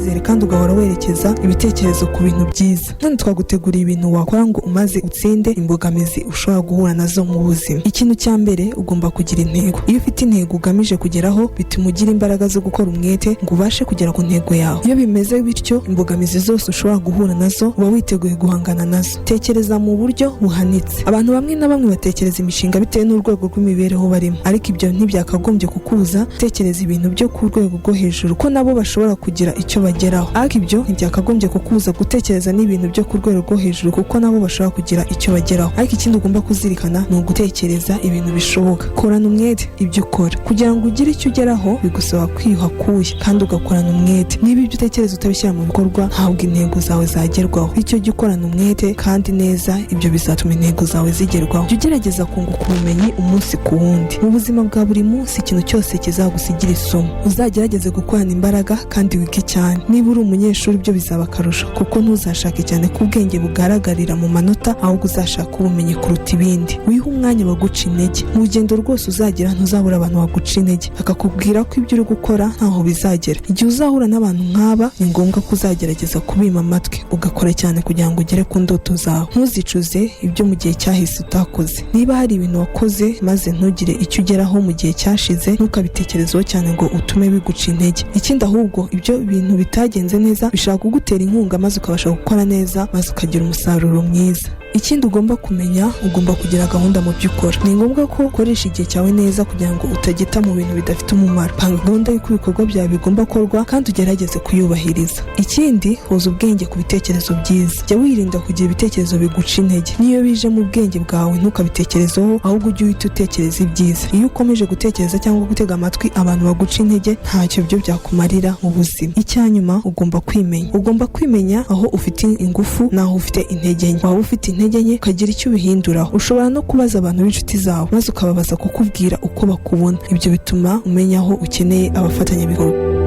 icyizere kandi ugahora werekeza ibitekerezo ku bintu byiza. None twaguteguriye ibintu wakora ngo umaze utsinde imbogamizi ushobora guhura nazo mu buzima. Ikintu cya mbere, ugomba kugira intego. Iyo ufite intego ugamije kugeraho, bituma ugira imbaraga zo gukora umwete ngo ubashe kugera ku ntego yawe. Iyo bimeze bityo, imbogamizi zose ushobora guhura nazo uba witeguye guhangana nazo. Tekereza mu buryo buhanitse. Abantu bamwe na bamwe batekereza imishinga bitewe n'urwego rw'imibereho barimo, ariko ibyo ntibyakagombye kukubuza gutekereza ibintu byo ku rwego rwo hejuru ko nabo bashobora kugira icyo bageraho. Ariko ibyo ntibyakagombye kukubuza gutekereza n'ibintu byo ku rwego rwo hejuru kuko nabo bashobora kugira icyo bageraho. Ariko ikindi ugomba kuzirikana ni ugutekereza ibintu bishoboka. Korana umwete ibyo ukora. Kugira ngo ugire icyo ugeraho, bigusaba kwiyuha akuya kandi ugakorana umwete. Niba ibyo utekereza utabishyira mu bikorwa, ntabwo intego zawe zagerwaho. Bityo jya ukorana umwete kandi neza, ibyo bizatuma intego zawe zigerwaho. Jya ugerageza kunguka ubumenyi umunsi ku wundi. Mu buzima bwa buri munsi, ikintu cyose kizagusigira isomo. Uzagerageze gukorana imbaraga kandi wige cyane. Niba uri umunyeshuri, ibyo bizaba akarusho, kuko ntuzashake cyane ko ubwenge bugaragarira mu manota, ahubwo uzashaka ubumenyi kuruta ibindi. Wihe umwanya baguca intege. Mu rugendo rwose uzagira, ntuzabura abantu baguca intege, bakakubwira ko ibyo uri gukora ntaho bizagera. Igihe uzahura n'abantu nk'aba, ni ngombwa ko uzagerageza kubima amatwi, ugakora cyane kugira ngo ugere ku ndoto zawe. Ntuzicuze ibyo mu gihe cyahise utakoze. Niba hari ibintu wakoze maze ntugire icyo ugeraho mu gihe cyashize, ntukabitekerezeho cyane ngo utume biguca intege. Ikindi ahubwo, ibyo bintu bitagenze neza bishobora kugutera inkunga, maze ukabasha gukora neza, maze ukagira umusaruro mwiza. Ikindi ugomba kumenya, ugomba kugira gahunda mu byo ukora. Ni ngombwa ko ukoresha igihe cyawe neza kugira ngo utagita mu bintu bidafite umumaro. Panga gahunda y'uko ibikorwa byawe bigomba gukorwa kandi ugerageze kuyubahiriza. Ikindi, hoza ubwenge ku bitekerezo byiza. Jya wirinda kugira ibitekerezo biguca intege. Niyo bije mu bwenge bwawe, ntukabitekerezeho, ahubwo ujye uhita utekereza ibyiza. Iyo ukomeje gutekereza cyangwa gutega amatwi abantu baguca intege, ntacyo byo byakumarira mu buzima. Icyanyuma, ugomba kwimenya. Ugomba kwimenya aho ufite ingufu n'aho ufite intege nke. Waba ufite intege nke, ukagira icyo ubihinduraho. Ushobora no kubaza abantu b'inshuti zawe, maze ukababaza kukubwira uko bakubona. Ibyo bituma umenya aho ukeneye abafatanyabikorwa.